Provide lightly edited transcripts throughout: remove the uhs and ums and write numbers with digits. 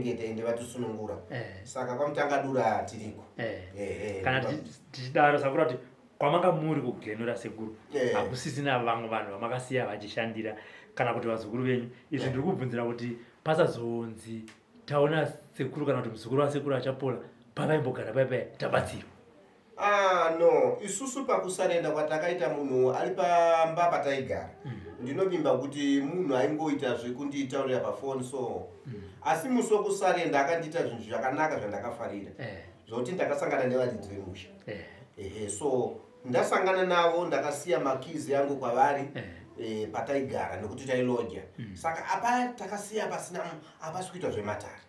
vatichengeta ende vatisunungura. Saka kwaMutangadura tiriko. Kana tichidaro sakura kuti kwamanga muri kuGlen Norah, sekuru, hakusisina vamwe vanhu vamakasiya vachishandira kana kuti vazukuru venyu? Izvi ndiri kubvunzira kuti pasazonzi taona sekuru kana kuti muzukuru wasekuru Achapola pavaimbogara paipaya tabatsirwa. Ah, no, isusu pakusarenda kwatakaita munhu ari pamba pataigara, ndinovimba kuti munhu aingoita zvekunditaurira pafoni so. Asi musi wekusarenda akandiita zvinhu zvakanaka zvandakafarira, zvokuti ndakasangana nevaridzi vemusha. Ehe, so ndasangana navo, ndakasiya makeys yangu kwavari pataigara, nekuti tailoja. Saka apa takasiya pasina, hapasi kuitwa zvematare.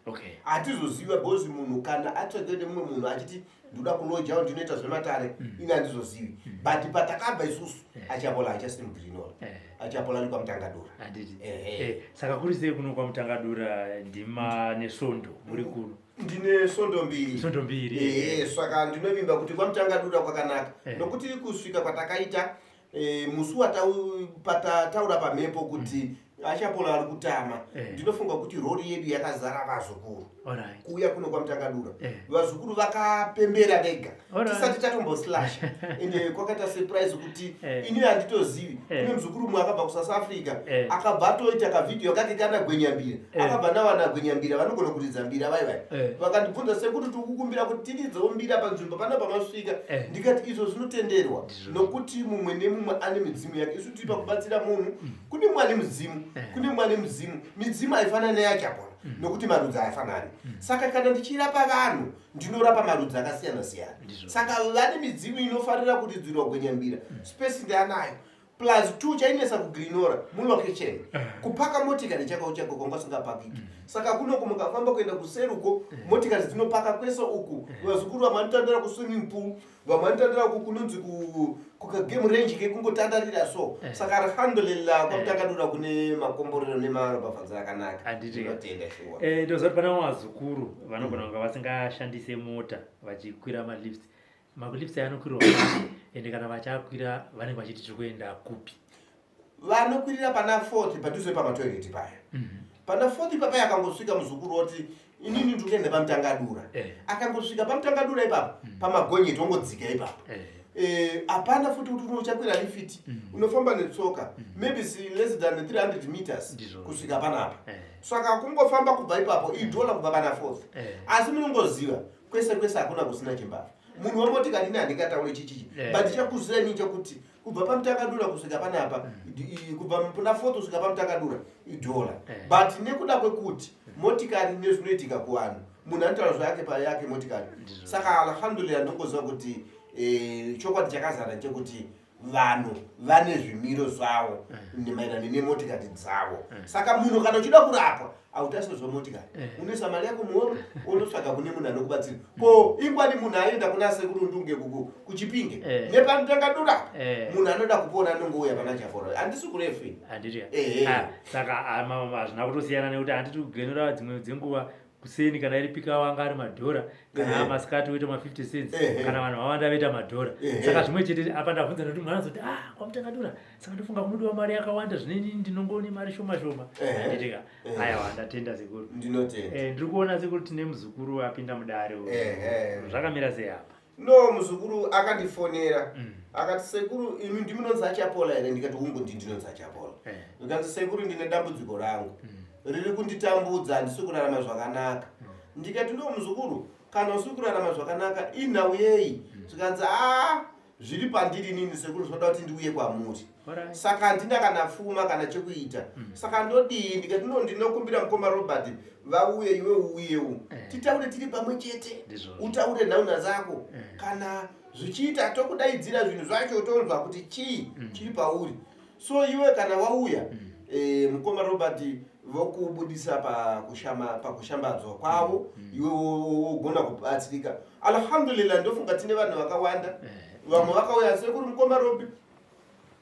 Hatizoziva because munhu kana atsvage nemumwe munhu achiti ndoda kulojawo, ndinoita zvematare, ini handizozivi. But patakabva isusu, Achapola hachasiri muGlen Norah. Achapola ari kwaMutangadura. Handiti? Saka kuri sei kuno kwaMutangadura? Ndima nesvondo muri kuno? Ndine svondo 2. Svondo 2. Ehe, saka ndinovimba kuti kwaMutangadura kwakanaka, nokuti kusvika kwatakaita musi patataura pamhepo kuti Achapola ari kutama, ndinofunga kuti rori yedu yakazara vazukuru kuuya kuno kwaMutangadura. Vazukuru vakapembera vega tisati tatomboslasha, ende kwakaita surprise kuti ini handitozivi. Kune muzukuru mumwe akabva kuSouth Africa, akabva atoita kavhidhiyo kake kana gwenyambira. Akabva nawana gwenyambira, vanogona kuridza mbira vai vai. Vakandibvunza, "Sekuti tikukumbira kuti tiridzewo mbira panzvimbo pana pamasvika." Ndikati izvo zvinotenderwa, nokuti mumwe nemumwe ane midzimu yake. Isu tiri pakubatsira munhu. Kune mumwe ane mudzimu, kune mumwe ane mudzimu. Midzimu haifanani neyaChapola, nokuti marudzi haifanani. Saka kana ndichirapa vanhu, ndinorapa marudzi akasiyana siyana. Saka vane midzimu inofarira kuridzirwa gwenyambira, space ndeanayo. Plus two, chainetsa kuGlen Norah mulocation, kupaka motikari chako chako kwanga usingapakiki. Saka kunoku mukafamba kuenda kuseruko, motikari dzinopaka kwese uku. Vazukuru vamwe vanotandara kuswimming pool, vamwe vanotandara uku kunonzi kukagame range kekungotandarira so. Saka alhamdulillah, kwaMutangadura kune makomborero nemaropafadzo akanaka. Handiti? Ndinotenda shuwa. Ndoziva kuti pane vamwe vazukuru vanogona kunge vasingashandise mota vachikwira malifts. Malifts aya anokwirwa kupi, ende kana vachiakwira vanenge vachiti tiri kuenda kupi? Vanokwirira pana fourth, padhuze pamatoireti paya. Pana fourth ipapa, akangosvika muzukuru oti, "Inini ndiri kuenda paMutangadura." Akangosvika paMutangadura ipapo, pamagonyeti, ongodzika ipapo. Hapana futi kuti unochakwira lifiti. Unofamba netsoka maybe less than 300 meters kusvika panapa. Saka kungofamba kubva ipapo idhola kubva pana fourth. Asi munongoziva kwese kwese hakuna kusina chimbavha. Munhu wemotikari, ini handingataure chichichi, but chakuziva ini chekuti kubva paMutangadura kusvika panapa, kubva kuna fourth kusvika paMutangadura idhola. But nekuda kwekuti motikari nezvinoitika kuvanhu, munhu anotaura zvake payake motikari. Saka alhamdulillah, ndongoziva kuti chokwadi chakazara chekuti vanhu vane zvimiro zvavo maererano nemotikari dzavo. Saka munhu kana uchida kurapwa, hautariswe zvemotikari. Unoisa mari yako muhomwe, unotsvaga kune munhu anokubatsira. Ko ingwani munhu aenda kuna sekuru Ndunge kuChipinge, nepaMutangadura, munhu anoda kupona anongouya pana Chaforo. Handisi kurefu. Handiti? Ah, saka hazvina kutosiyana nekuti handiti kuGlen Norah dzimwe dzenguva kuseni kana iri peak hour anga ari madhora, kana masikati woita ma50 cents, kana vanhu vawanda voita madhora. Saka zvimwe chete apa ndabvunza nekuti munhu anozoti, "Ah, kwaMutangadura, saka ndofunga kunodiwa mari yakawanda." Zvineni ndinongoni mari shoma shoma. Handitika? Aiwa, ndatenda sekuru. Ndinotenda. Ndiri kuona sekuru tine muzukuru apinda mudare uyu. Zvakamira sei apa? No, muzukuru akandifonera, akati, "Sekuru, imi ndimunonzi Achapola here?" Ndikati, "Ungu, ndinonzi Achapola." Ndikanzi, "Sekuru, ndine dambudziko rangu riri kunditambudza, handisi kurarama zvakanaka." Ndikati, "No muzukuru, kana usiri kurarama zvakanaka, inhau yei?" Zvikanzi, "A, zviri pandiri nini sekuru, zvinoda kuti ndiuye kwamuri." Saka handina kana pfuma kana chekuita, saka ndodii? Ndikati, "No, ndinokumbira mukoma Robert vauye, iwe uuyewo, titaure tiri pamwe chete." Utaure nhauna dzako. Kana zvichiita, tokudaidzira zvinhu zvacho, tonzwa kuti chii chiri pauri. So iwe kana wauya, mukoma Robert vokubudisa pakushambadzwa kwavo, iwe wogona kubatsirika. Alhamdulillah, ndofunga tine vanhu vakawanda. Vamwe vakauya, "Sekuru, mukoma Robi,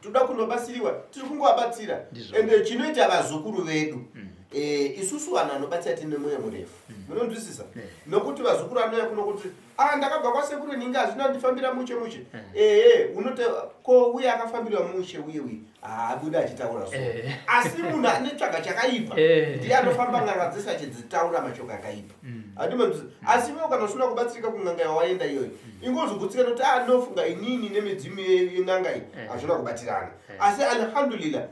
toda kunobatsiriwa." Tiri kungovabatsira. Ende chinoita vazukuru vedu, Eh, isusu vanhu vanobatsira tine mwoyo murefu munonzwisisa nokuti vazukuru anouya kuno kuti ah ndakabva kwasekuru ninge hazvina kundifambira mushe mushe ehe unote ko uye akafambirwa mushe uye uye haabuda achitaura so Eh. asi munhu ane tsvaga chakaipa Eh. ndiye anofamba n'anga dzese achidzitaura mashoko akaipa handimanzwisisa asi iwewe kana usina kubatsirika kun'anga yawaenda iyoyo ingozogutsika nokuti ah nofunga inini nemidzimu yen'anga iyi hazvina kubatirana asi alhamdulillah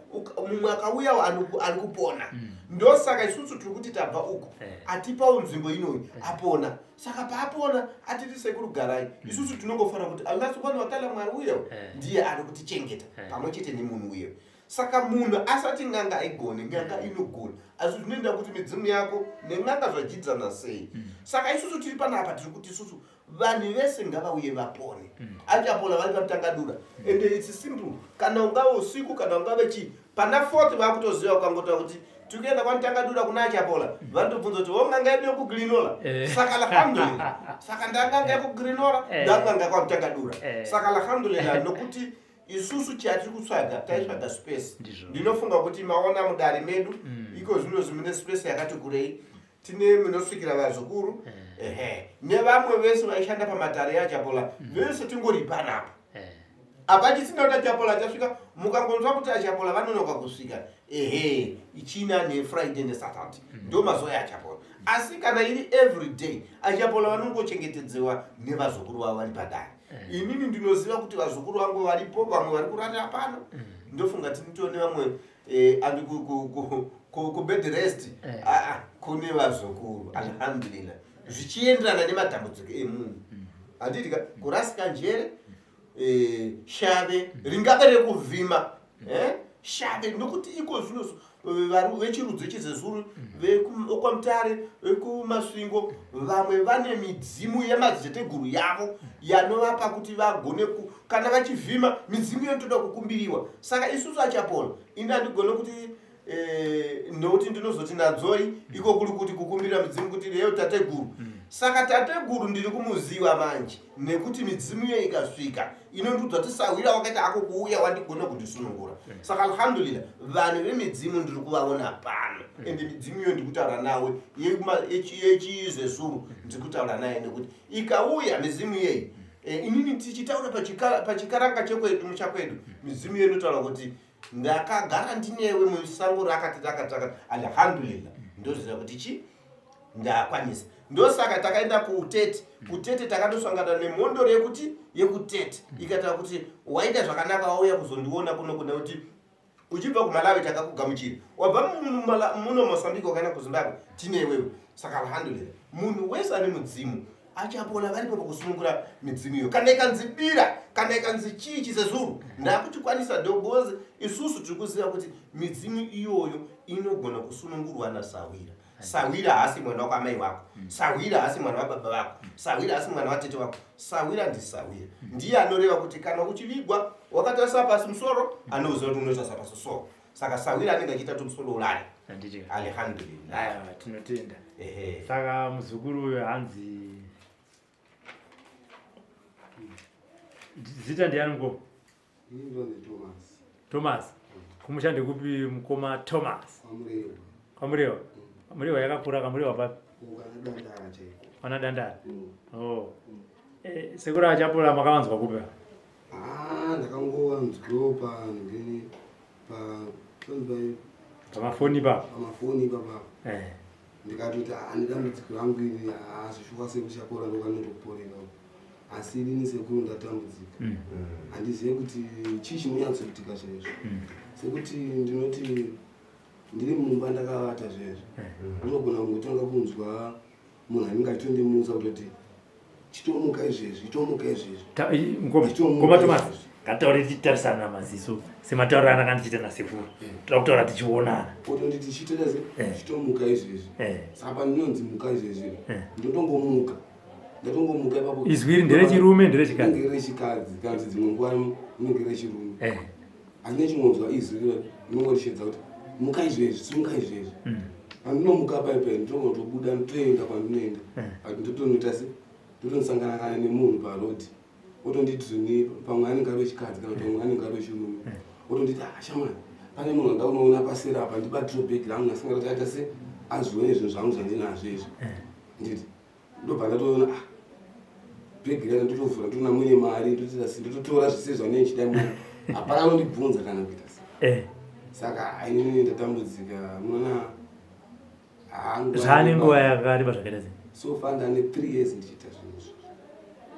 mumwe akauyawo ari kupona ndosaka isusu tiri kuti tabva uku atipawo nzvimbo inoyi apona saka paapona atiti sekuru garai isusu tinongofanira kuti allah subhanahu wataala mwari uyewo ndiye ari kutichengeta pamwe chete nemunhu uyewo saka munhu asati n'anga aigone n'anga inogona asi zvinoenda kuti midzimu yako nen'anga zvadyidzana sei saka isusu tiri panapa tiri kuti isusu vanhu vese ngavauye vapone achapona vari pamutangadura and its simple kana ungave usiku kana ungave chii pana fourth vakutoziva ukangotaura kuti tiri kuenda kwamutangadura kuna achapola vanotobvunza kuti wonganga yedu yekuGlen Norah saka alhamdulillah saka ndanganga yekuGlen Norah ndanganga kwamutangadura saka alhamdulillah nokuti isusu chatiri kutsvaga taitsvaga space Ndizvo. ndinofunga kuti maona mudare medu iko zvinozi mune space yakati kurei tine munosvikira vazukuru ehe nevamwe vese vaishanda pamatare achapola vese tingori panapa hapachisina kuti achapola achasvika mukangonzwa kuti achapola vanonoka kusvika ehe ichina nefriday nesaturday ndo mazuva eachapola asi kana iri every day achapola vanongochengetedzewa nevazukuru vavo vari padare inini ndinoziva kuti vazukuru vangu varipo vamwe vari kurarira pano ndofunga tinitone vamwe andi kubed rest aa kune vazukuru alhamdulillah zvichienderana nematambudziko emunhu handiti ka kurasika njere shave ringave rekuvhima shave nokuti iko zvino vechirudzi vechizezuru vekwamutare vekumasvingo vamwe vane midzimu yemadziteteguru yavo yanovapa kuti vagone kana vachivhima midzimu iyo inotoda kukumbiriwa saka isusu achapola ini handigone kuti nokuti ndinozoti nadzoi iko kuri kuti kukumbira midzimu kuti leyo tateguru saka tateguru ndiri kumuziva manje nekuti midzimu iyo ikasvika inondiudza kuti sahwira wakaita hako kuuya wandigona kundisunungura saka alhamdulillah vanhu vemidzimu ndiri kuvaona pano ende midzimu iyo ndiri kutaura nawe yechizezuru ndiri kutaura naye nekuti ikauya midzimu iyeyi inini tichitaura pachikaranga chekwedu muchakwedu midzimu iyo inotaura kuti ndakagara ndinewe musango rakati rakati rakati alhamdulillah ndoziva kuti chi ndakwanisa ndosaka takaenda kutete kutete takatosangana nemhondoro yekuti yekutete ikataura kuti waita zvakanaka wauya kuzondiona kuno kuna kuti uchibva kumalawi takakugamuchira wabva muno mozambique wakaenda kuzimbabwe tine iwewe saka alhamdulillah munhu wese ane mudzimu achapona varipo pakusunungura midzimu iyo kana ikanzi bira kana ikanzi chii chisezuru ndakuchikwanisa because isusu tiri kuziva kuti midzimu iyoyo inogona kusunungurwa nasahwira sahwira haasi mwana wako amai wako sahwira haasi mwana wababa vako sahwira haasi mwana watete wako sahwira ndisahwira ndiye anoreva kuti kana uchivigwa wakatarisa pasi musoro anoziva kuti unotarisa pasi musoro saka sahwira anenge achiita kuti musoro urare handiti alhamdulillah aiwa tinotenda ehe saka muzukuru uyo hanzi zita ndiani mukoma Ini ndonzi Thomas. Thomas kumusha ndekupi mukoma Thomas Kwamurewa. kwamurewa murewa yakakura kamurewa papi Ukana dandara chaiko. pana dandara oh sekuru achapola makawanzwa kupi Ah, ndakangowanzwawo pa ngeni pa panzi pamafoni papo pamafoni ipapa. Ndikatoti ah nedambudziko rangu iri ah zvishuwa sekuchapora ndokanondokuporera. Asi inini sekuru ndatambudzika. Handizive kuti chii chinonyatsoitika chaizvo. Sekuti ndinoti ndiri mumba ndakavata zvezvo. Unogona kungotanga kunzwa munhu anenge achitondimutsa kutoti chitomuka izvezvi chitomuka izvezvi. Mukoma Chitomuka Thomas izvezvi. ngataure tichitarisana namaziso sematauriro ananga ndichiita nasekuru toda kutaura tichionana Otonditi chitoita se chitomuka izvezvi. Saka pandinonzi muka izvezvi ndotongomuka. Ndatongomuka ipapo. Izwi iri nderechirume, nderechikadzi? Rinenge rechikadzi kana kuti dzimwe nguva rinenge rechirume. Asi nechingonzwa izwi riro rinongondishedza kuti muka izvezvi simuka izvezvi. Pandinomuka paipai ndinotongotobuda ndotoenda kwandinoenda. But ndotonoita se ndotonosangana kana nemunhu paroad. Otonditi zvoni pamwe anenge ari wechikadzi kana kuti pamwe anenge ari wechirume. Otonditi ah shamwari Pane munhu wandaunoona paseri apa ndibatiro bhegi rangu ndasingati aita se azvione zvinhu zvangu zvandinazvo izvi. Eh. Nditi ndobva ndatoona ah bhegi rana ndotovhura ndotoona muine mari ndotoita se ndototora zvese zvandinenge ndichida muno. Hapana anondibvunza kana kuita se. Eh. Saka inini ndatambudzika munoona Zvane nguva yakareba zvakaita sei? So far ndane 3 years ndichiita zvinhu izvi.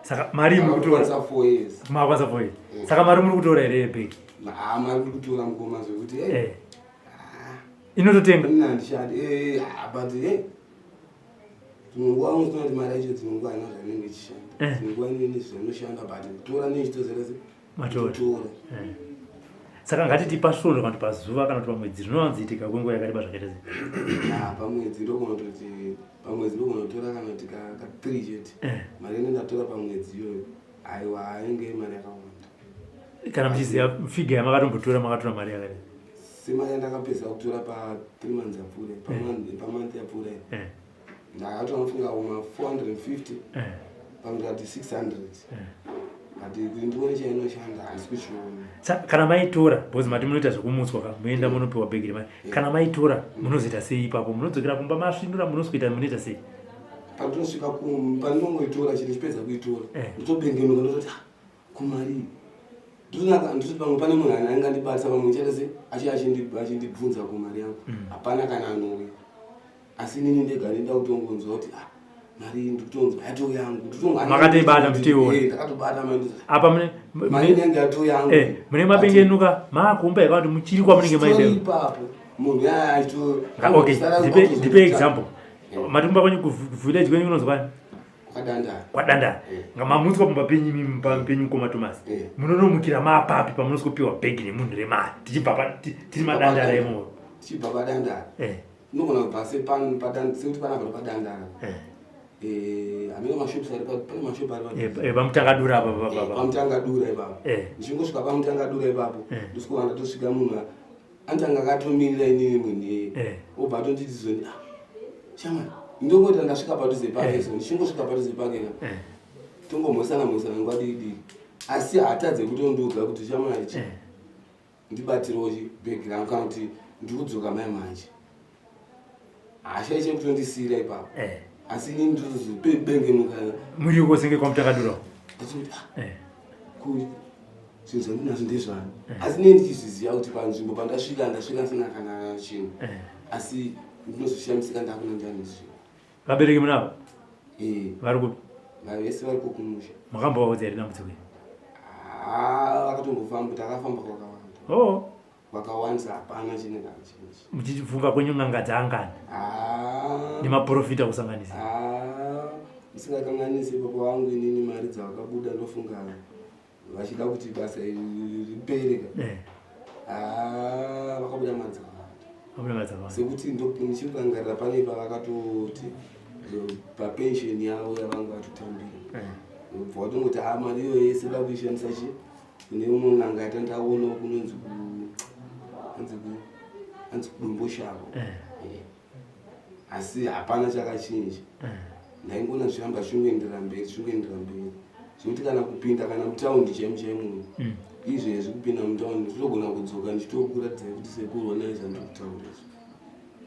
Saka mari muri kutora? 4 years. Makwanisa 4 years. Mm. Saka mari muri kutora here yebhegi? Ah, mari muri kutora mukoma zvekuti eh. eh. Ah. Inototenga? Ini handishandi. Eh, ah, but eh. Dzimwe nguva unotoona kuti mari yacho dzimwe nguva haina zvainenge ichishanda. Eh. Dzimwe nguva inenge zvinoshanda but kutora nechitozera se matora eh. Saka ngatiti pasvondo kana kuti pazuva kana kuti pamwedzi zvinowanzoitika kwenguva yakareba zvakaita sei? Ah, pamwedzi ndogona kutoti pamwedzi ndogona kutora kana kuti ka three chete eh. Mari ine ndatora pamwedzi iyoyo aiwa ainge mari yakawanda. Kana muchiziva figa yamakatombotora makatora mari yakadii? Semari yandakapedza kutora pa three months yapfuura, pamonth yapfuura, ndakatora nofunga kuma 450, pamwe ndikati 600, but kuti ndione chainoshanda handisi kuchiona. Kana maitora, because mati munoita zvekumutswa ka, muenda munopiwa bhegi remari, kana maitora munozoita sei ipapo? Munodzokera kumba masvinura, munoswita munoita sei? Pandinosvika pandinongoitora chete chipedza kuitora, ndotobengenuka ndototi ah, kumari ndinaka nditi pamwe pane munhu angandibatisa pamwe ndichaita se achi achindibvunza kumari yangu, hapana kana anouya. Asi inini ndega ndinoda kutongonzwa kuti ah, mari iyi ndikutonzwa yato yangu. Makatoibata muchitoiona? Eh, ndakatobata mari. Apa mune mari inenge yato yangu. Eh, mune mapengenuka maakumba yakawa kuti muchiri kwamunenge maenda ipapo munhu yaya achito. Okay, ndipe example. Mati kumba kwenyu kuvillage kwenyu kunonzi kwani? Kwadandara. Kwadandara. Ngamamutswa pamba penyu imimi, pamba penyu mukoma Thomas. Munonomukira maapapi pamunosikopiwa bhegi nemunhu remari tichibva tiri madandara imomo? Tichibva padandara. Unogona kubva sekuti panapa padandara. Hameno mashops ari pane mashop ari pamutangadura apa. Pamutangadura ipapo. Ndichingosvika pamutangadura ipapo ndosvika ndatosvika munhu anotanga akatomirira inini munhu iyeye, obva atonditi zoni, ah shamwari, ndongoita ndasvika padhuze pake. So ndichingosvika padhuze pake ka, tongomhosana mhosana nguva diki diki, asi haatadze kutondiudza kuti shamwari chi ndibatirewo chibhegi rangu kana kuti ndikudzoka mai manje. Haashaishe kutondisiira ipapo, asi inini ndotozobengenuka. Muri uko senge kwamutakadura. Ndototi ah, zvinhu zvandinazvo ndezvani? Asi nei ndichizviziva kuti panzvimbo pandasvika ndasvika ndisina kana chinhu, asi ndinozoshamisika ndakuna ndani zvinhu. Vabereki munavo? Vari kupi? Vese vari kukumusha. Makambovaudza here dambudziko iri? Ah, vakatombofamba, takafamba kwakawanda. Oh. Kwakawandisa, hapana chine kana chinji. Muchifunga kwenyu n'anga dzaangani? Ah. Nemaprofita kusanganisa? Ah, musingakanganisi baba vangu inini mari dzavakabuda ndofunga vachida kuti basa iri ripere ka. Ah, vakabuda mari dzakawanda. Vabuda mari dzakawanda. Sekuti ndichikurangarira pane pavakatoti papension yavo yavanga vatotambira, ubva watongoti ha mari iyoyo yese da kuishandisa chi kune umwe n'anga yatandaonawo kunonzi anzi kudomboshavo. Asi hapana chakachinja. Ndaingona zviramba zvichingoenderera mberi, zvichingoenderera mberi, zvekuti kana kupinda kana mutaundi chaimo chaimo, izvezvi kupinda mutaundi ndinogona kudzoka ndichitokuratidzai kuti sekuru onai zvandiri kutaura izvi.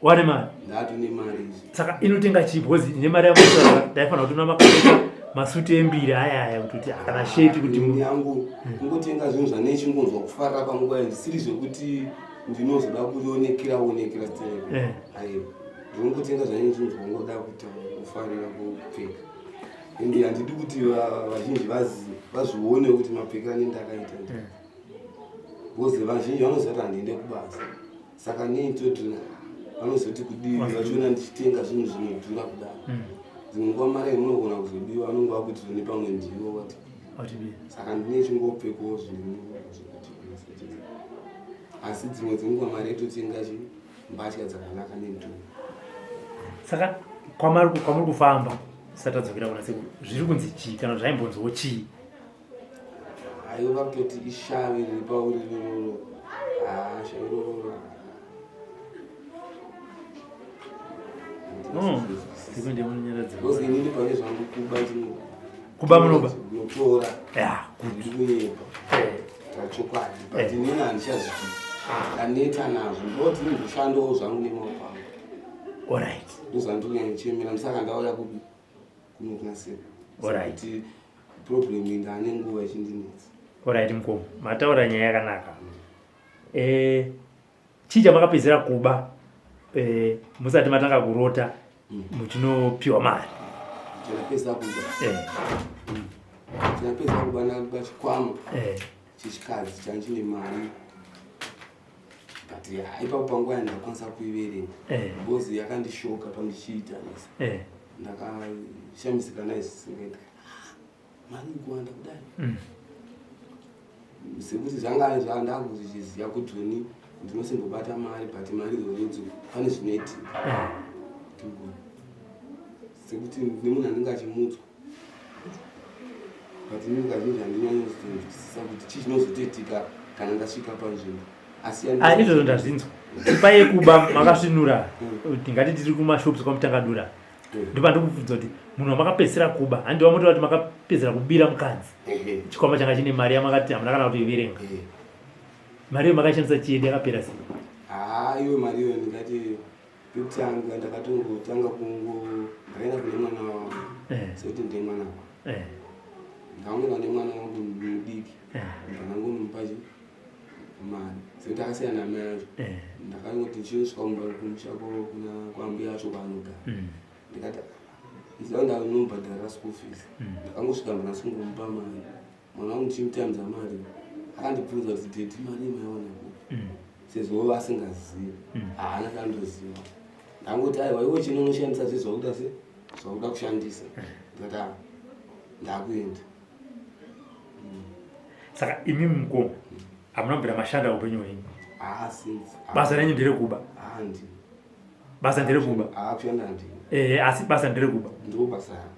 Wane mari? Ndati nemari izvi. Saka inotenga chii? Because nemari yamunotaura ndaifanira kutoona makapfeka masuti embiri aya aya, kuti kana sheti kuti Ini yangu kungotenga zvinhu zvane chingonzwa kufarira panguva iyi, zvisiri zvekuti ndinozoda kuonekera onekera stereki. Aiwa, ndinongotenga zvane chinzwa kungoda kuita kufarira kupfeka, ende handidi kuti vazhinji vazvione kuti mapfekero anenge ndakaita, because vazhinji vanoziva kuti handiende kubasa. Saka nei toti vanozoti kudii vachiona ndichitenga zvinhu zvinodhura kudaro? Dzimwe nguva mari inogona kuzobiwa, vanonge vakuti zvone pamwe ndiwo wati. Saka ndine chingopfekawo zvinhu zvekuti, asi dzimwe dzenguva mari yetotenga chi mbatya dzakanaka nedhura. Saka kwamuri kufamba tisati tadzokera kuna sekuru, zviri kunzi chii kana zvaimbonziwo chii? Aiwa, vakutoti ishavi riri pauri iroro. Haa, shavi iroro. Sekuru ndimunyaradza. Because inini pane zvangu kuba ndino Kuba munoba? Ndinotora. Ya. Ndiri kunyepa. Tachokwadi, but inini handichazviti. Ndaneta nazvo, ndoti ndimboshandawo zvangu nemaoko angu. Alright. Ndozvandinonyanya ndisaka ndauya kupi kuno kuna sekuru. Alright. Kuti problem iyi ndane nguva ichindinetsa. Alright mukoma, mataura nyaya yakanaka. Eh, chii chamakapedzera kuba eh, musati matanga kurota muchinopiwa mari? Chandapedzera kuba. Chandapedzera kuba ndakuba chikwama. Chechikadzi changa chine mari. But yeah, ipapo panguva yandakwanisa kuiverenga. Because yakandishoka pandichiita nesi. Ndakashamisika nayo zvisingaita. Mari ikuwanda kudai. Sekuti zvanga zvandakuzviziva kuti ini ndinosimbobata mari, but mari idzodzo pane zvinoitika. Sekuti nemunhu anenge achimutswa. But ini kazhinji handinyanyozonzwisisa kuti chii chinozotoitika kana ndasvika panzvimbo. Asi Izvozvo ndazvinzwa. Paye kuba makasvinura, tingati tiri kumashops kwaMutangadura. Ndopandikubvunza kuti munhu wamakapedzisira kuba, handi wamotaura kuti makapedzisira kubira mukadzi. Chikwama changa chine mari yamakati hamuna kana kutoiverenga. Mari iyo makaishandisa chii, yakapera sei? Iwe mari iyo ndingati pekutanga ndakatongotanga kungo ndakaenda kune mwana wangu. Sekuti ndine mwana wangu. Ndakangoenda kune mwana wangu mudiki. Ndakangomupa mari. Sekuti akasiyana namai acho. Ndakangoti ndichisvika kumba kumusha kuna kwambuya acho kwaanogara. Ndikati ndiziva ndanomubhadharira school fees. Ndakangosvika ndanasingomupa mari. Mwana wangu ndichimutambidza mari. Akandibvunza kuti daddy mari maiwana kupi? Sezvo vasingazivi. Haana chandoziva. Ndangoti aiwa iwe chino unoshandisa zve zvakuda se zvakuda kushandisa. Ndikati ndakuenda. Saka imi mukoma hamuna kubvira mashanda upenyu hwenyu? Basa renyu nderekuba? Basa nderekuba? Kushanda handini. Asi basa nderekuba? Ndo basa rangu.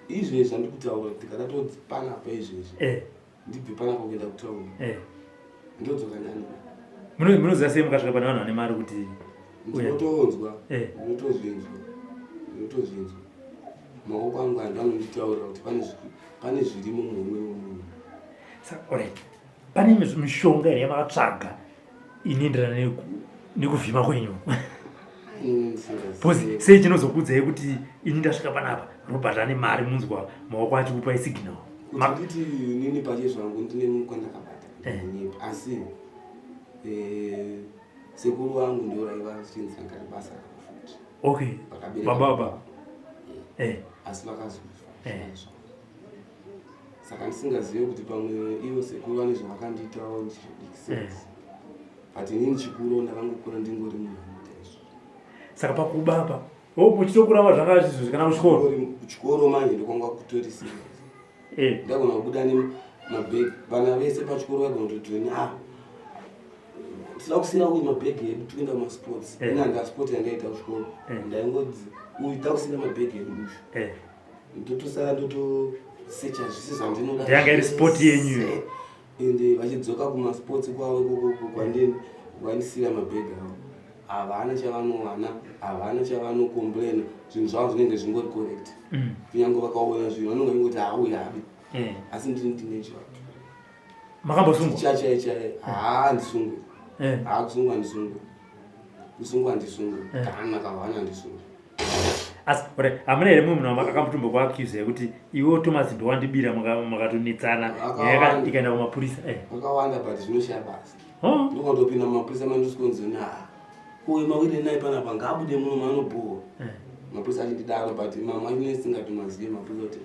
Izvezvi zvandikutaura ndikada todzi panapa izvezvi. Ndibve panapa kuenda kutauni. Ndodzoka nani? Munoziva sei mukasvika pane vanhu vane mari kuti Ndinotonzwa. Ndinotozvinzwa. Ndinotozvinzwa. Maoko angu andu anonditaurira kuti pane zvirimo muhomwe memunhu. Saka, alright. Pane mishonga here yamakatsvaga inoenderana nekuvhima kwenyu? Because sei chinozokudzai kuti ini ndasvika panapa Robert ane mari, munzwa maoko achikupai signal? Kuti nditi inini pache zvangu ndine kwandakabata, ndinonyepa. Asi sekuru vangu ndio raiva richinzi ranga riri basa ravo futi. Vakabereka Baba, baba. Asi vakazofa. Saka ndisingazive kuti pamwe ivo sekuru vane zvavakandiitawo ndichidiki. But inini chikuru ndakangokura ndingori munhu anoita izvo. Saka pakuba apa, uchitokura zvanga zvizvo kana kuchikoro? Kuchikoro manje ndokwanga kutori serious. Ndagona kubuda nemabhegi, vana vese pachikoro vaigona kutoti tisina kusiyana kuti mabhegi edu tikuenda kumasports. Ini handina sport yandaita kuchikoro. Ndaingodzi uyu takusiyana mabhegi edu uyu. Ndotosara ndotosecha zvese zvandinoda. Yanga iri sport yenyu. Ende vachidzoka kumasports kwavo ikoko kwandini vandisiyira mabhegi avo. Havana chavanowana, havana chavanocomplaina, zvinhu zvavo zvinenge zvingori correct. Kunyange vakaona zvinhu vanonge vachingoti hauya habi. Asi ndini ndine chivato. Makambosungwa? Cha cha cha. Handisungwi. Kusungwa handisungwi. Kusungwa handisungwi. Kana kawana handisungwi. Asi ore hamuna here mumwe munhu akambotumba kuaccuse yekuti iwe Thomas ndowandibira makatonetsana nyaya ikaenda kumapurisa? Vakawanda, but zvinoshaya basa. Ndokandopinda mumapurisa mandisikonzoni uyu mawire naye panapa ngaabude muno maanobhowa. Mapurisa achindidaro, but mamwe acho nesingatomazive mapurisa kuti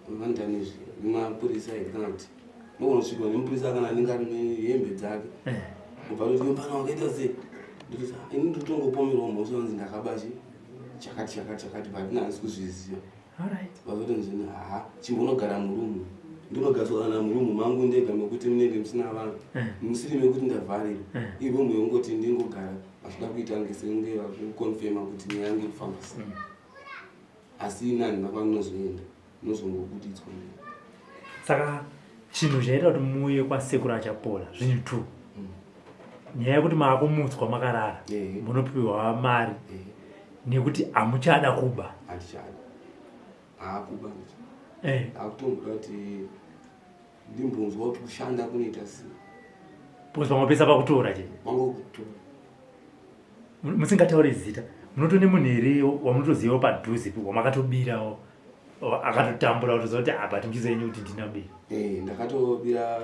vanoita nezvi mapurisa here kana kuti ndokunosvikwa nemupurisa kana anenge ari nehembe dzake. Ubva toti mpana wakaita sei? Ndototi ini ndotongopomerwa mhosva kunzi ndakaba chi chakati chakati chakati, but ini handisi kuzviziva. Vazoti nzvini chimbonogara murumu. Ndinogariswa kana murumu mangu ndega mekuti munenge musina vanhu. Musiri mekuti ndavharira. Irumu yongoti ndingogara vachida kuita ngesenge vakukonfirma kuti nyaya yangu irikufamba sei. Asi ini handina kwandinozoenda, ndinozongobuditswa. Saka chinhu chaita kuti muuye kwasekuru Achapola zvinhu 2. Nyaya yekuti maakumutswa makarara, munopiwa mari nekuti hamuchada kuba. Handichada. Kuba ndichada. Akutomboda kuti ndimbonzwa kuti kushanda kunoita sei. Because pamwe pesa pakutora chete. Wangu kutora. Musingataure zita. Munotone munhu here wamunotozivawo padhuze wamakatobirawo akatotambura kutoziva kuti apa ah, timuchiziva ini kuti ndina bira. Eh, ndakatobira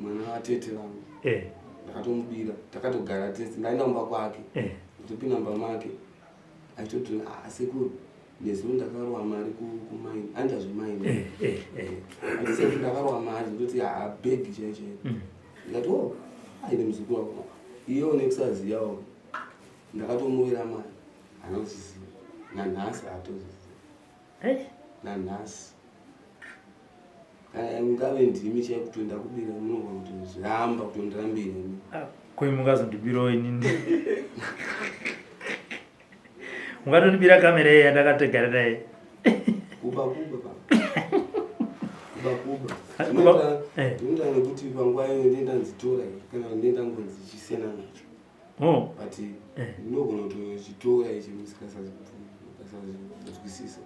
mwana watete vangu. Eh. Ndakatomubira, takatogara tese, ndaenda kumba kwake. Eh. Ndopinda mumba make. Achitoti ah sekuru nezuro ndakarowa mari kumaini anoita zvemaini eh, eh, eh. Ati sekuru ndakarowa mari ndoti haa bhegi chaiyo chaiyo mm. Ndikati o oh, aine muzukuru wako iyewo nekusaziyawo ndakatomuwira mari anoziziva nanhasi haatoziziva nanhasi kana ngave ndimi chaiyo kutoenda kubira munogona kutozviramba kutondirambira ini ah, ko mungazondibirawo inini ungatondibira kamera iye yandakatogara naye kuba kuba pa kuba kuba kuba eh. ndinoita nekuti panguva iyoyo ndenda nzitora kana ndenda ngonzi chisiyana nacho oh. but eh. ndinogona kutochitora ichi musikasazvinzwisisa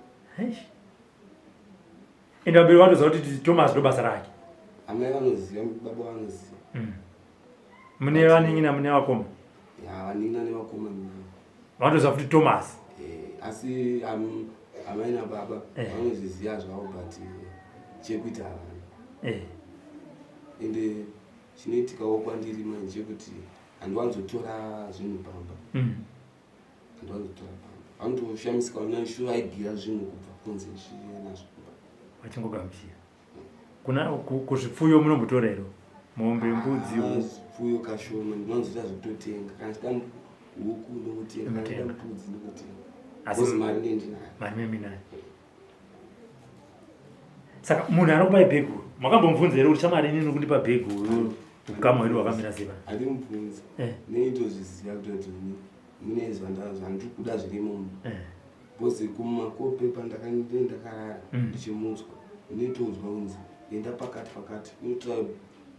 ende vabereki vanotoziva kuti thomas ndo basa rake amai vanoziva baba vanoziva mm. Mune vanin'ina mune vakoma? Ya, vanin'ina nevakoma ndinavo. Vanotoziva futi Thomas? Eh, asi amai nababa eh. vanozviziva zvavo but eh, chekuita havana. Eh. Ende chinoitikawo kwandiri manje chekuti handiwanzotora zvinhu pamba. Mm. Handiwanzotora pamba. Vanotoshamisika vana shuwa vaigira zvinhu kubva kunze zviye nazvo kumba. Vachingogamuchira. Kuna kuzvipfuyo munombotora here? Mombe, mbudzi, ah, zvipfuyo kashoma ndinozoita zvekutotenga. Kana chida huku ndokutenga, kana chida mbudzi ndokutenga. Asi mari ndendinayo. Mari meminayo. Saka munhu anokupai bhegi uyu, makambomubvunza here kuti shamwari inini kundipa bhegi uyu ukama hwedu hwakamira sei? Handimubvunzi. Eh. Neitozviziva kuti mune zvandiri kuda zvirimo. Eh. Because kumakope pandakanga ndakarara mm. ndichimutswa ndinotonzwa kunzi enda pakati pakati unotora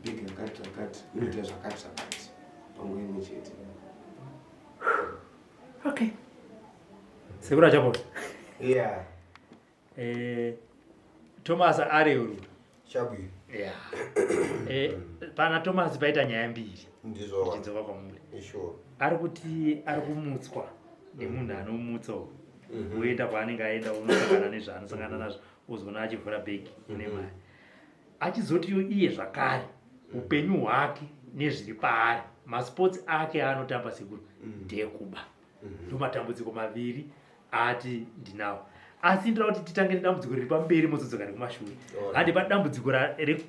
bhegi rakati rakati unoita mm. zvakati zvakati panguva imwe chete. Okay. Sekuru achapo. Yeah. Eh, Thomas areurura. Chabwino. Yeah. Eh, pana Thomas paita nyaya mbiri. Ndizvo. Ndichidzoka kwamuri. Sure. Ari kuti ari kumutswa nemunhu anomutsa uyu. Mhm. Woenda kwaanenge aenda unosangana nezvaanosangana nazvo wozoona achivhura bhegi mune mhm. mari. Achizotiwo iye zvakare upenyu hwake nezviri paari masports ake aanotamba sekuru ndekuba. Ndomatambudziko maviri ati ndinawo asi ndoda kuti titange nedambudziko riri pamberi mozodzoka rekumashure handi padambudziko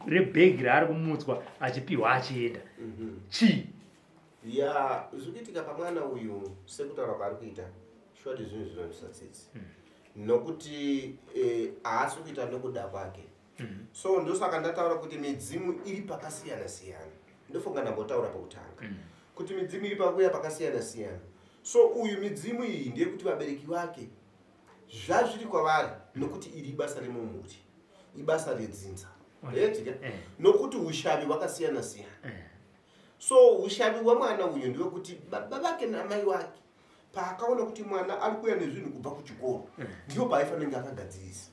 rebhegi raari kumutswa achipiwa achienda mhm. chii ya zviri kuitika pamwana uyu sekutaura kwaari kuita shoti zvinhu zvinonzwisa tsitsi mm. nokuti eh, haasi kuita nokuda kwake mm. so ndosaka ndataura kuti midzimu iri pakasiyana siyana ndofunga ndambotaura pekutanga mm. kuti midzimu iri pakuya pakasiyana siyana So uyu midzimu iyi ndeyekuti vabereki vake zvazviri kwavari nokuti iri ibasa remumhuri ibasa redzinza etika eh. nokuti ushavi hwakasiyana siyana eh. so ushavi hwemwana uyu ndewekuti baba vake namai wake paakaona kuti mwana ari kuuya nezvinhu kubva kuchikoro eh. ndiyo paaifanira kunge akagadzirisa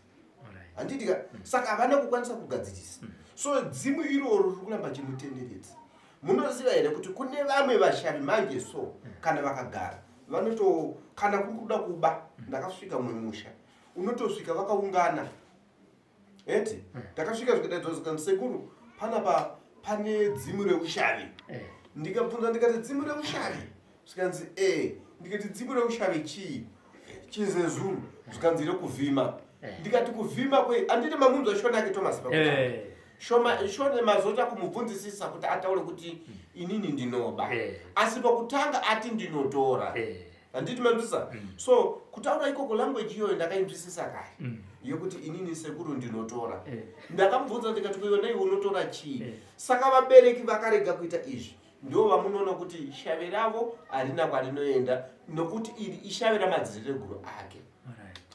handiti ka saka havana kukwanisa kugadzirisa so dzimu iroro riri kuramba chimutenderedza Munoziva here kuti kune vamwe vashavi manje so kana vakagara vanoto kana kuri kuda kuba ndakasvika mumwe musha unotosvika vakaungana eti ndakasvika zvikadaidzwa zvikanzi sekuru panapa pane dzimu reushavi eh. ndikabvunza ndikati dzimu reushavi zvikanzi e eh. ndikati dzimu reushavi chii chizezuru zvikanzi rekuvhima eh. ndikati kuvhima kwe anditi mamunzwa shona yake thomas eh. shoma shona mazota kumubvunzisisa kuti ataure kuti inini ndinoba eh. asi pakutanga ati ndinotora handiti manzwisisa mm. so kutaura ikoko language iyoyo ndakainzwisisa kare mm. yekuti inini sekuru ndinotora ndakamubvunza ndikati kuiwe nei unotora chii saka vabereki vakarega kuita izvi Ndivo vamunoona kuti shavi ravo harina kwarinoenda nokuti iri ishavi ramadziteteguru ake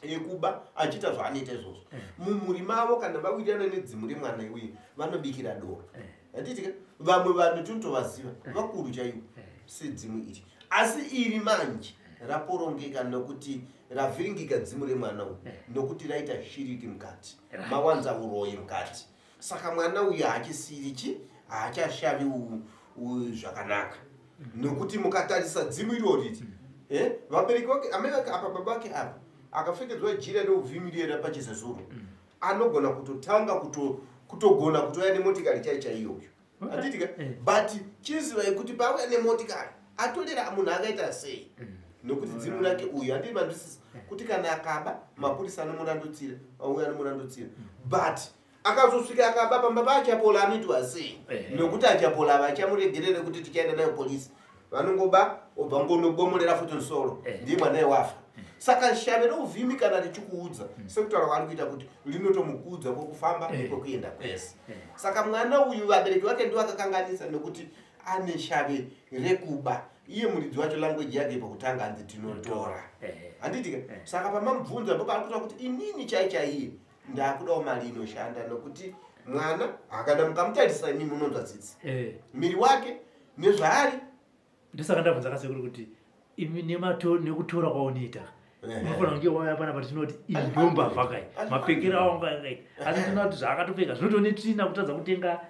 ekuba achiita zvaanoita izvozvo eh. Mumhuri mavo kana vawirirana nedzimu remwana uye vanobikira doro eh. Handiti ka vamwe vanhu tinotovaziva eh. Vakuru chaivo sedzimu iri asi iri manje raporongeka nokuti ravhiringika dzimu remwana uyu nokuti raita shiriki mukati mawanza uroyi mukati saka mwana uyu haachisiri chi Haachashavi zvakanaka, nokuti mukatarisa dzimu irori, vabereki vake, amai vake apa, baba vake apa, akapfekedzwa jira reuvhimirira pachizezuro, anogona kutotanga kutogona kutouya nemotikari chai chaiyoyo, handitika? But chizivai kuti pauya nemotikari, atorera munhu akaita sei, nokuti dzimu rake uyu, handii mandisisa kuti kana akaba, mapurisa anomurandutsira, auya anomurandutsira. But akazosvika akaba pamba paAchapola, anoitwa sei? Nokuti Achapola vachamuregerere kuti tichaenda nayo polisi, vanongoba obva ngonobomorera futi musoro. Ndiye mwanaye wafa. Saka shave reuvhimi kana richikuudza, sekutaura kwaari kuita, kuti rinotomukuudza kwokufamba, kwekuenda kwese. Saka mwana uyu, vabereki vake ndivo akakanganisa, nekuti ane shave rekuba. Iye muridzi wacho, language yake pakutanga hanzi tinotora, handitika? Saka pamamubvunza, ndipo paari kutaura kuti inini chai chaiye ndakudawo mari inoshanda, nokuti mwana akana mukamutarisa imi munonzwa tsitsi, miri wake nezvaari. Ndosaka ndabvunza kasekuru kuti imi nekutora kwaunoita, unofanira kunge wauya panapa tinoti iyi ndo mbavha kai, mapfekero awo anga akaita. Asi tinoona kuti zvaakatopfeka zvinotone tsvina, kutadza kutenga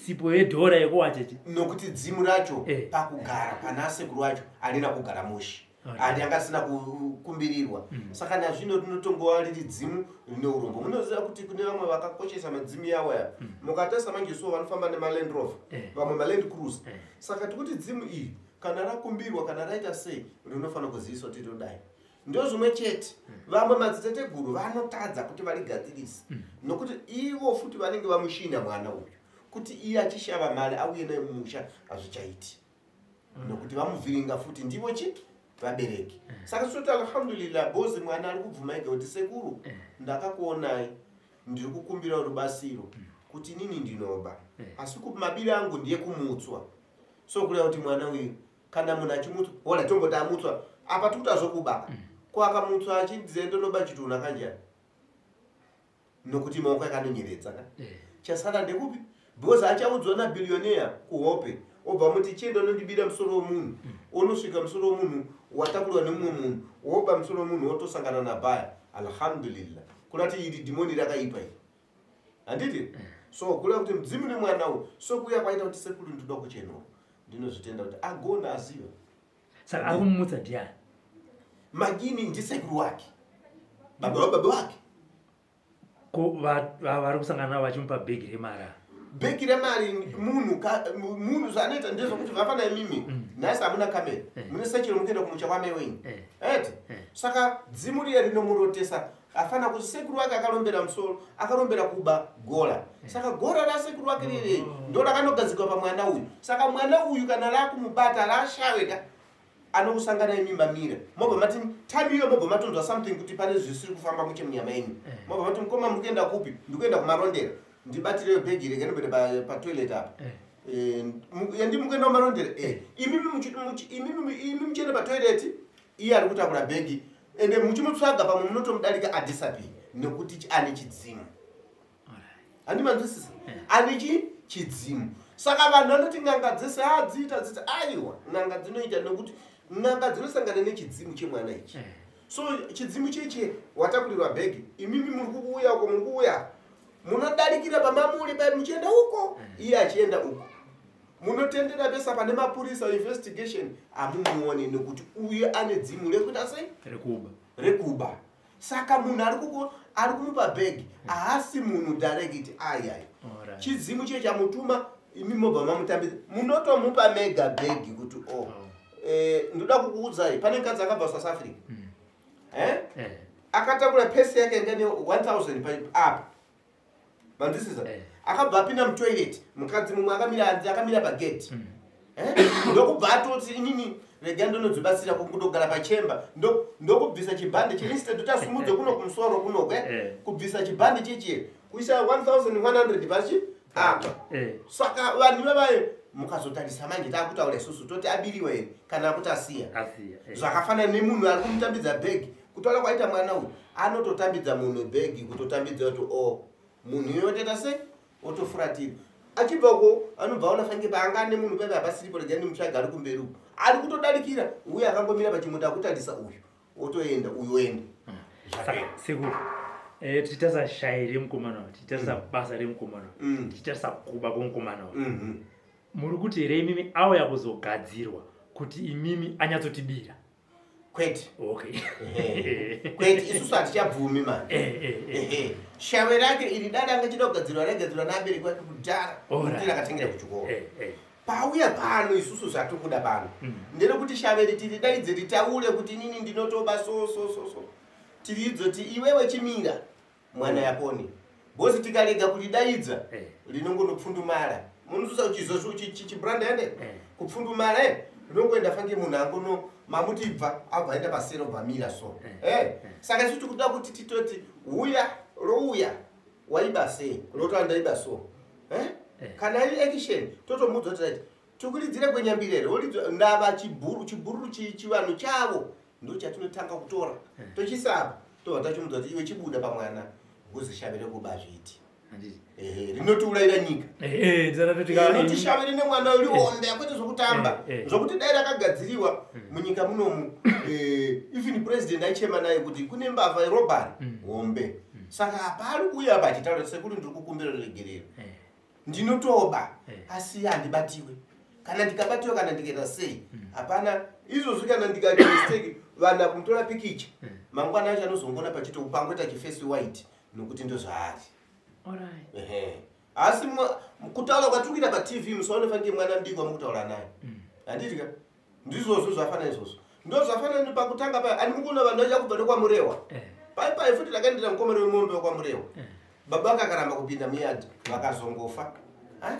sipo yedhora yekuwacheche. Nokuti dzimu racho pakugara pana sekuru wacho harina kugara mushe, handi anga asina kukumbirirwa. Saka nazvino rinotongova riri dzimu rine urombo. Munoziva kuti kune vamwe vakakoshesa madzimu yavo aya, mukatarisa manje so vanofamba nemaLand Rover, vamwe maLand Cruiser. Saka tikuti dzimu iri kana rakumbirwa, kana raita sei, rinofanira kuziviswa kuti todai. Ndo zvimwe chete, vamwe madziteteguru vanotadza kuti varigadzirise, nokuti ivo futi vanenge vamushina mwana uyu kuti iye achishava mari auye naye mumusha, hazvichaiti, nokuti vamuvhiringa futi, ndivo chi vabereki. Saka tinoti alhamdulillah, bozi mwana ari kubvuma ega kuti sekuru, ndakakuonai, ndiri kukumbira rubatsiro kuti inini ndinoba, asi mabiri angu ndiye kumutswa. So kureva kuti mwana uyu, kana munhu achimutswa, ona tomboti amutswa apa, tikuti azokuba ko, akamutswa achinzi ndonoba chitunha kanjani? Nokuti maoko akanonyeredza ka. Chasara ndekupi? Because achaudzwa nabillionaire kuhope, obva muti chienda unondibira musoro wemunhu, unosvika musoro wemunhu watakurwa nemumwe munhu, woba musoro wemunhu, wotosangana nabhaya. Alhamdulillah, kurati iri dhimoni rakaipa iri, handiti? So kureva kuti mudzimu nemwana uyu, so kuuya kwaita kuti sekuru ndinoda kuchenura, ndinozvitenda kuti agona aziva. Saka ari kumumutsa ndiani? Majini ndisekuru wake, baba wababa wake. Ko vari kusangana navo vachimupa bhegi remari ava? Bhegi remari, munhu munhu zvaanoita ndezvokuti vafana imimi, nhasi hamuna kamera, mune sechero, mukuenda kumucha kwamai wenyu, eti? Saka dzimu riya rinomurotesa, afana kuti sekuru wake akarombera musoro, akarombera kuba gora. Saka gora rasekuru wake riri ndo rakanogadzikwa pamwana uyu. Saka mwana uyu kana rakumubata rashaweka, anokusangana imi mamira, mobva mati time iyoyo mobva matonzwa something kuti pane zvisiri kufamba muche munyama yenyu. Mobva mati, mukoma, muri kuenda kupi? Ndikuenda kuMarondera, ndibatireyo bhegi, rege ndombende patoilet apa. Endi mukuenda kuMarondera? Imimi imi muchienda patoilet, iye ari kutakura bhegi, ende muchimutsvaga, pamwe munotomudarika, adisappear, nekuti ane chidzimu. Handimanzwisisa, ane chi chidzimu. Saka vanhu vanoti n'anga dzese hadziita dziti, aiwa, n'anga dzinoita, nekuti n'anga dzinosangana nechidzimu chemwana ichi. So chidzimu cheche watakurirwa bhegi, imimi muri kuuya uko, muri kuuya, munodarikira pamamuri pai muchienda uko, iye achienda uko, munotendera pesa pane mapurisa, investigation, hamumuoni, nekuti uye ane dzimu rekuita sei? Rekuba. Rekuba. Saka munhu ari kumupa bhegi haasi munhu direct, ayai. Chidzimu chiye chamutuma, imi mobva mamutambidza, munotomupa mega bhegi kuti o oh. Ndoda kukuudzai, pane mukadzi akabva South Africa, eh? Akatakura pesi yake yanga ne 1000 apa, mandisisa? Akabva apinda mutoilet, mukadzi mumwe akamira hanzi akamira pagate. Eh? Ndokubva atoti, inini rega ndonodzibatsira kundogara pachemba. Ndokubvisa chibhande cheinstead kuti asumudze kuno kumusoro kunoko, eh? Kubvisa chibhande chechiye, kuisa 1100 pachi apa. Saka vanhu ivavayo mukazotarisa manje, taakutaura isusu toti abiriwa here kana kuti asiya? Asiya. Zvakafanana nemunhu ari kumutambidza bhegi. Kutaura kwaita mwana uyu, anototambidza munhu bhegi, kutotambidza kuti o munhu iyoyo otoita sei, otofuratira. Achibva uko anobva aona fange paanga ane munhu paipa hapasiripo, rega ndimutsvaga, ari kumberi uku, ari kutodarikira uye akangomira pachimuti akutarisa uyu, otoenda uyu oenda. Saka sekuru, Eh, tichitarisa shayi remukomana uyu, tichitarisa basa remukomana uyu, tichitarisa kuba kwemukomana uyu, muri kuti here imimi auya kuzogadzirwa kuti imimi anyatsotibira? Kwete. Okay. Ehe. Kwete, isusu hatichabvumi mani. Ehe. Shave rake iri dada anga chida kugadzirwa, raigadzirwa naabereki vake kudhara, kuti rakatengera kuchikoro. Pauya pano isusu zvatiri kuda pano nderekuti shave ri tiridaidze ritaure kuti inini ndinotoba so so so so, tiridzoti iwewe chimira mwana yapone, because tikarega kuridaidza rinongonopfundumara. Munozusa uchizozvo chibranda ende kupfundumara rinongoenda fange munhu angono mamuti ibva, abva aenda pasero, bva mira so. Saka isu tikuda kuti titoti uya, rouya, waiba sei, rotova ndaiba so. Kana iri action, totomudza kuti right, tikuridzire gwenyambira iri, ndava chibhuru chibhururu chivanhu chavo ndo chatinotanga kutora, tochiisa apa, tobva tachimudza kuti iwe chibuda pamwana, because shave rekuba zviti. Handiti. Ehe, rinotiurayira nyika. Ndisati totika. Rinoti shave rine mwana rihombe, kwete zvokutamba. Eh, eh. Zvokuti dai rakagadziriwa munyika munomu, even president aichema naye kuti kune mbavha yerobbery hombe. Saka hapari kuuya apa achitaura sekuri ndiri kukumbira regerero, ndinotoba asi handibatiwe, kana ndikabatiwa, kana ndikaita sei, hapana izvozvi. Kana ndikaita mistake, vanhu akumutora pikicha, mangwana acho anozongona pachiti upangoita chiface white, nokuti ndozvaari. Ehe. Asi kutaura kwatiri kuita paTV, musaone fanike mwana mudiki wamukutaura naye, handiti ka? Ndizvozvo zvafanana, izvozvo ndo zvafanana pakutanga paya. Ani mukuona vanhu vacha kubva nekwaMurewa pai pai futi takaendera mukomana wemombe wekwaMurewa, baba vakakaramba kupinda muyadhi, vakazongofa. Ha?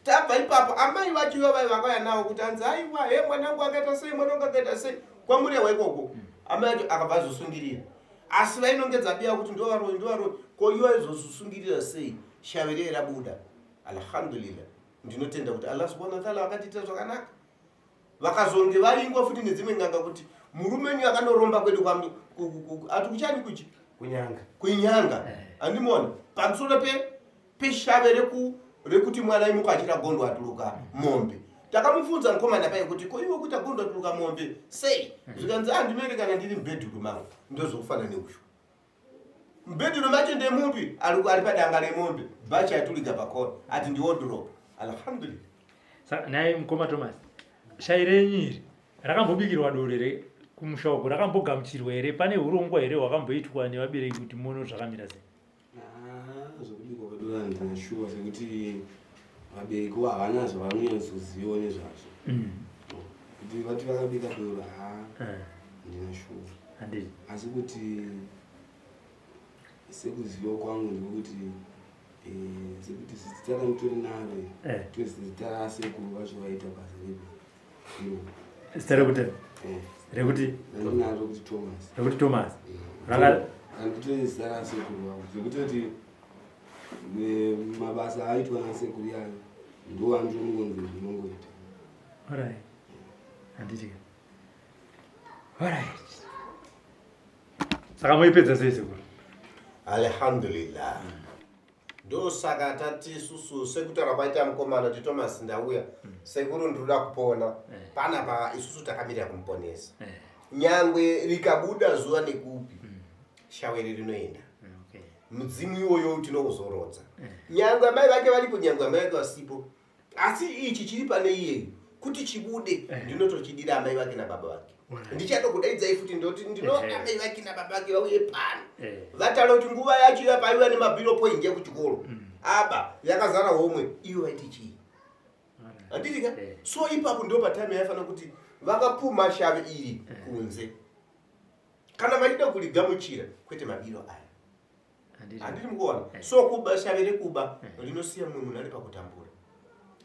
Tabva ipapo, amai vacho ivo vai vakauya navo kuti anzi aiwa, he, mwanangu akaita sei, mwanangu akaita sei kwaMurewa ikoko. Amai vacho akabva azosungirira, asi vainongedza biya kuti ndovaroi, ndovaroi. Ko ivo aizozosungirira sei shave rei rabuda? Alhamdulillah, ndinotenda kuti Allah subhanahu wataala vakatiitira zvakanaka. Vakazonge vaingwa futi nedzimwe nganga kuti murume wenyu akanoromba kwedu ati kuchani kuchi Kunyanga. Kuinyanga. Andimona pamusoro pe peshave rekuti mwana imuka achita gondo atuluka mombe. Takamubvunza mukomana pai kuti ko iwe kuita gondo atuluka mombe sei? Zvikanzi, "Ah, ndinoerekana ndiri mubhedhuru mangu." Ndozokufanana neuyu mubhedhuru macho ndemupi ari padanga remombe, bhachi atulika pakona, ati ndiwardrobe. Alhamdulillah. Saka naye mukoma Thomas, shayi renyu iri rakambobikirwa doro here kumusha uko? Rakambogamuchirwa here? Pane urongwa here hwakamboitwa nevabereki kuti muone kuti zvakamira sei? Ah, zvokubikwa kwedoro handina shuwa, sekuti vabereki havana zvavanonyatsozivawo nezvazvo kuti vati vakabika doro, ha, handina shuwa. Handiti. Asi kuti sekuziva kwangu ndekuti sekuti zita randitori naro tori zita rasekuru vacho vaita basa redu. Zita rekuti rekuti Randinaro kuti Thomas. Rekuti Thomas. Raka Handitori zita rasekuru vangu, zvekutoti mabasa aitwa nasekuru yayo ndo andinongonzi ndinongoita. Alright, handiti. Alright, saka moipedza sei, sekuru? Alhamdulillah, ndosaka tati isusu, sekutaura kwaita mukomana kuti Thomas ndauya, sekuru, ndinoda kupona. Panapa isusu takamirira kumuponesa. Nyangwe rikabuda zuva nekupi, shaweri rinoenda. Mudzimu iwoyo tinouzorodza, nyangwe amai vake varipo, nyangwe amai vake vasipo, asi ichi chiri pane iyeyu kuti chibude, ndinotochidira amai vake nababa vake. Ndichatokudaidzai futi, ndoti ndinoda amai vake nababa vake vauye pano, vataura kuti nguva yacho yapaiwa nemabiro point yekuchikoro aba yakazara homwe, iyo vaiti chii, handiti ka? So ipapo ndo patime yaifanira kuti vakapuma shave iri kunze kana vachida kurigamuchira, kwete mabiro aya. Handiti. Handiti mukuona? So kuba, shave rekuba rinosiya mumwe munhu ari pakutambura,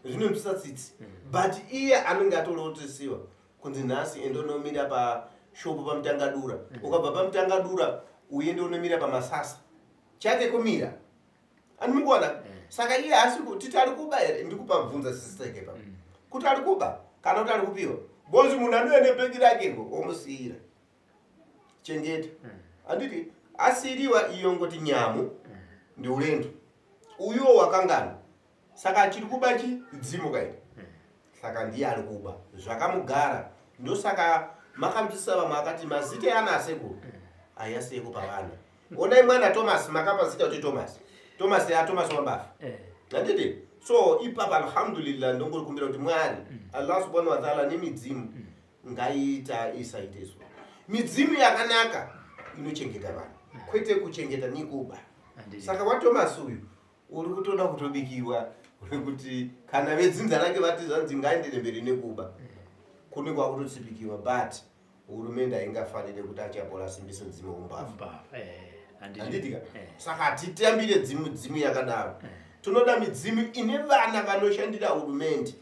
zvinomutsa tsitsi, but iye anenge atorotesiwa kunzi nhasi ende unomira pashopu paMutangadura, ukabva paMutangadura uende unomira paMasasa, chake kumira. Andi mukuona? Saka iye asi titi ari kuba here? Ndikupa bvunza sister pa kuti ari kuba kana kuti ari kupiwa, because munhu anouya nebhegi rakeko omusiyira, chengeta, handiti? Asiriwa iyo ngoti nyamu ndiulendo uyuwo wakangana, saka chiri kuba chi dzimu kaita, saka ndiye ari kuba zvakamugara. Ndosaka makamzwisisa vamwe akati mazita eana asekuru ayasiyeko pavana. Onai mwana Thomas, makapa zita kuti Thomas. Thomas ya Thomas wambafa. Handiti? So ipapa alhamdulillah ndongorikumbira kuti Mwari Allah subhanahu wa ta'ala nemidzimu ngaiita isaite so. Midzimu yakanaka inochengeta vanhu kwete kuchengeta nekuba. Saka waThomas uyu uri kutoda kutobikiwa kuti kana vedzinza rake vati zvanzi ngaendere mberi nekuba, kune kwakutotsipikiwa, but hurumende haingafanire kuti achapola asimbise mudzimu umbavha. Handitika? Saka hatitambire dzimu yakadaro. Tinoda midzimu ine vana vanoshandira hurumende,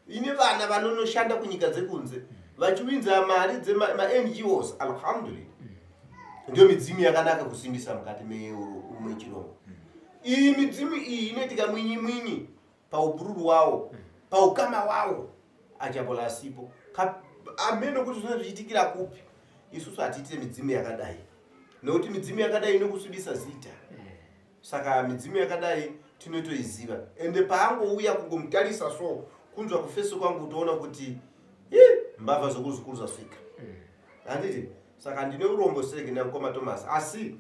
ine vana vanonoshanda kunyika dzekunze vachiwinza mari dzemaNGOs. Alhamdulillah, ndiyo midzimu yakanaka kusimbisa mukati mechirongwa. Iyi midzimu iyi inoitika mwinyi mwinyi paubhururu hwawo, paukama hwawo, achapola asipo amene kuti zvinenge zvichiitikira kupi. Isusu hatiitire midzimu yakadai nekuti midzimu yakadai inokusvibisa zita. Saka midzimu yakadai tinotoiziva, ende paangouya kungomutarisa so, kunzwa kufeso kwangu kutoona kuti mbavha zvikuru zvikuru zvasvika. Handiti? Saka ndine urombo serege namukoma Thomas, asi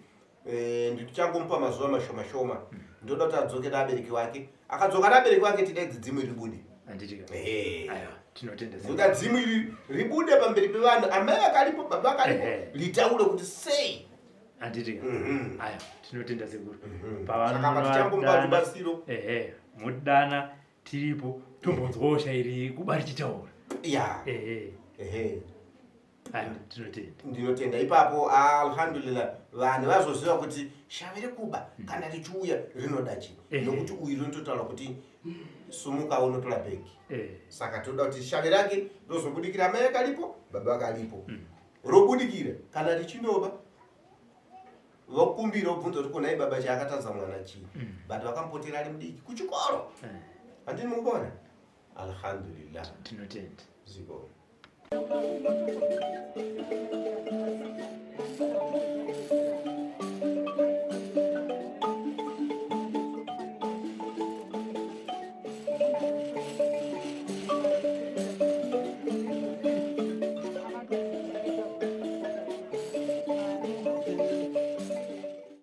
ndichangomupa mazuva mashoma shoma. Ndoda kuti adzoke naabereki wake. Akadzoka naabereki wake, tidaidze dzimu ribude. Ndoda dzimu iri ribude pamberi pevanhu, amai vakaripo, baba vakaripo, ritaure kuti sei. Handiti? Aya, tinotenda sekuru. Saka patichangomupa rubatsiro. Ehe, mudana tiripo, tombonzwawo shairi kuba richitaura. Ya. Ehe. Ehe. Aya, tinotenda. Ndinotenda ipapo. Alhamdulillah, vanhu vazoziva kuti shavi rekuba kana richiuya rinoda chii, nokuti uyu rinototaura kuti sumuka unotora bhegi. Saka toda kuti shavi rake rozobudikira amai akalipo, baba akalipo, robudikira. Kana richinoba, vokumbira, vobvunza kuti kunhai baba, chaakatadza mwana chii? But vakamupotera ari mudiki kuchikoro. Handini mukuona? Alhamdulillah. Tinotenda. Ziko.